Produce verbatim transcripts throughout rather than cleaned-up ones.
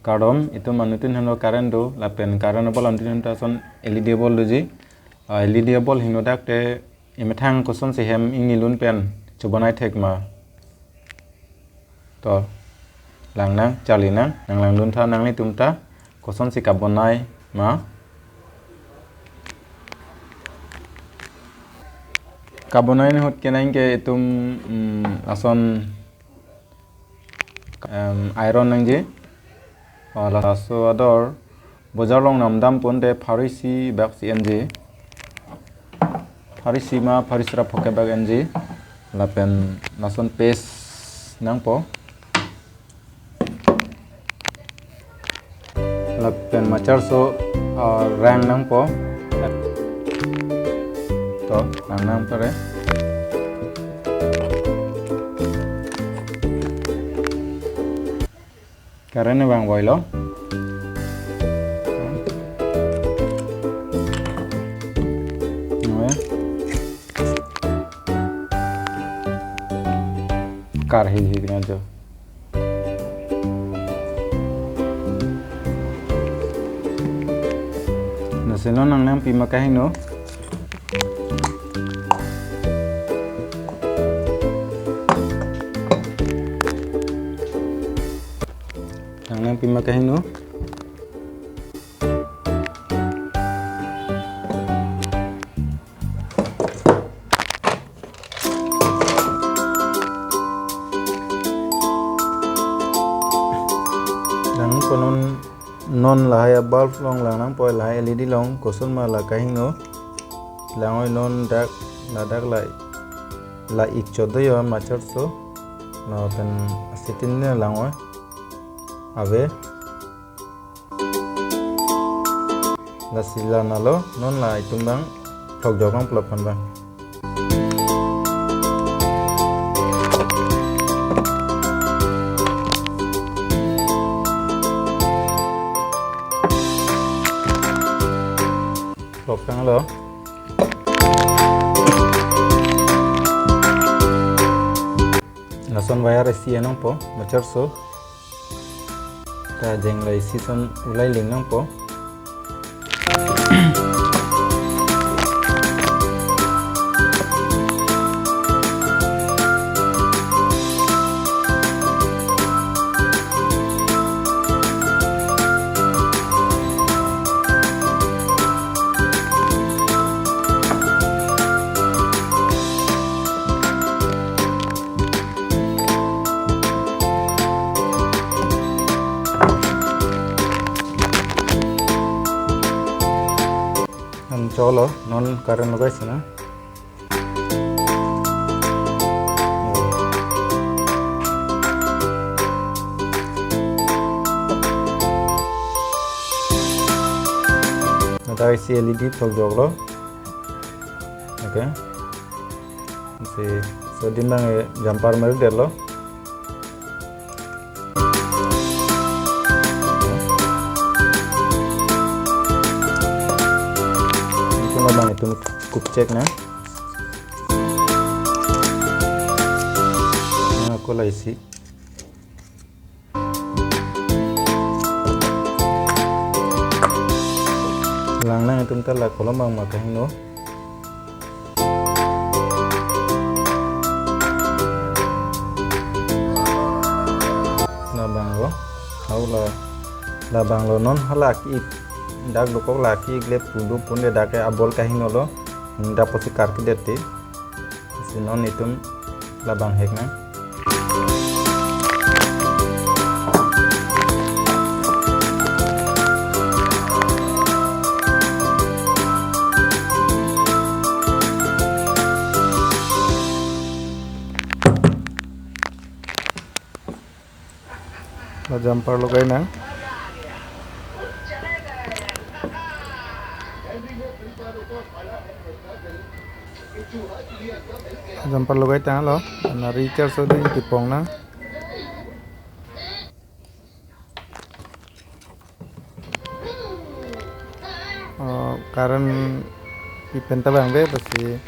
Kardom, itum anuttin henlo current do, lapen current abol anuttin henlo ason L E D abol doji. Ah, L E D abol hingno dak te emethang kosonsi hem ingnilun pen chobonai thek ma. To, langnang, charlinang, nang langdun tha nanglitum ta, kosonsi kabonai ma. Kabonai ahut kenang ke itum, mm, ason, em, iron nangji. Oh, laso ador bojar along namdam pon te pharo isi bak si enji. Pharo isi ma pharo isi ra phongo bak enji. Lapen lason paste nangpo. Lapen machar so, ah, rang nangpo. To, rang nangpo re. Current vangvoilo. Kar hi hi kena jo. Lasi non nang nangpi ma kahingno. Nang nangpi ma kahingno. Langpo non, non lahai a bulb along lang nangpo, lahai L E D along, koson ma la kahingno. Langoi non dak, ladak la, la ik chodo yo machar so. Lapen asitin ne langoi. Ave. Lasi la nalo, non la itum bang, thlok jok bang plop kan bang. Thlok kan lo. Lason wire isi anong po, machar so. Ta jeng la isi son ulai ling nangpo. An cholo, non current logai sina. Nata isi L E D thlok joklo. Okay. Si, so adim bang, eh, jumper mari detlo. Itum bang itum kup check na. Na, ako la isi. Lang lang itum ta la kolom bang ma kahingno. Labanglo, hau la, labanglo non hala ki-ik, dak dokok la ki-ik le pudu pun le dak ke abol kahingno lo, dak pusi karki det te. Si non itum labang hek na. La jumper logai nang. Jumper logai tanglo, na recharge so ding kipong nang. Oh, current pi pen ta bang be, lasi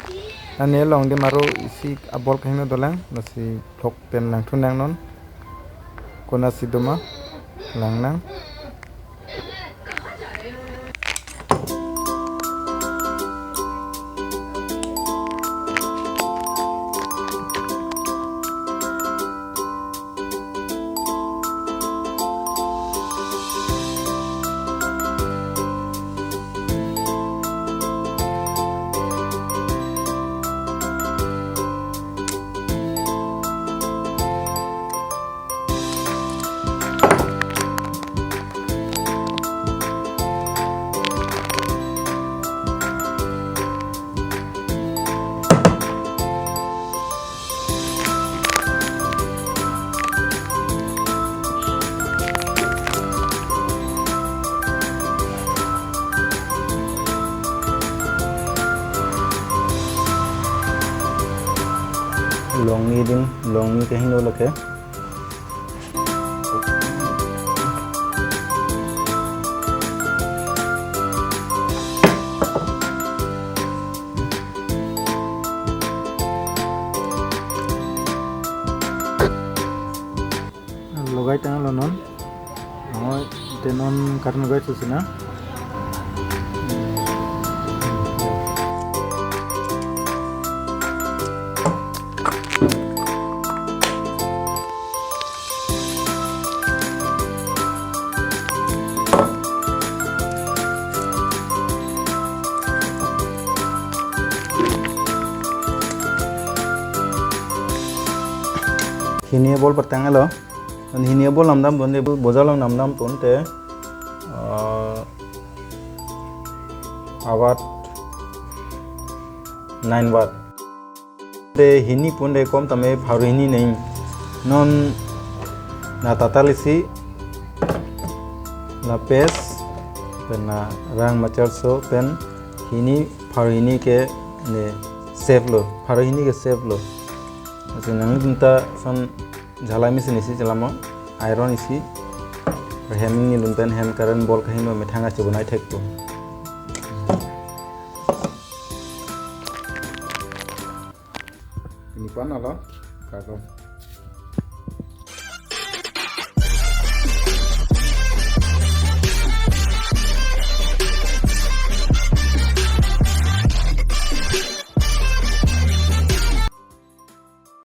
nane along de maro isi abol kahingno dolang, lasi thlok pen langthu nang non. Konatsi doma. Langnang. Longni adim, longni kehingno lake. Logai tanglo non. Oi, te non current logai susi na. Hini a-bulb patanglo. Hini a-bulb namdam pon te, bojar along namdam pon te, ah, a-watt, nine watt. Te hini pon te kom tame pharo hini neng. Non na tatal isi, na paste, pen na rang machar so, pen hini pharo hini ke ne save lo, pharo hini ke save lo. Lasi nangtum ta son jhalai machine isi chelamo, iron isi, hem ni lun pen hem current bulb kahingno methang kachebonai thekpo. Pini pan alo, kako.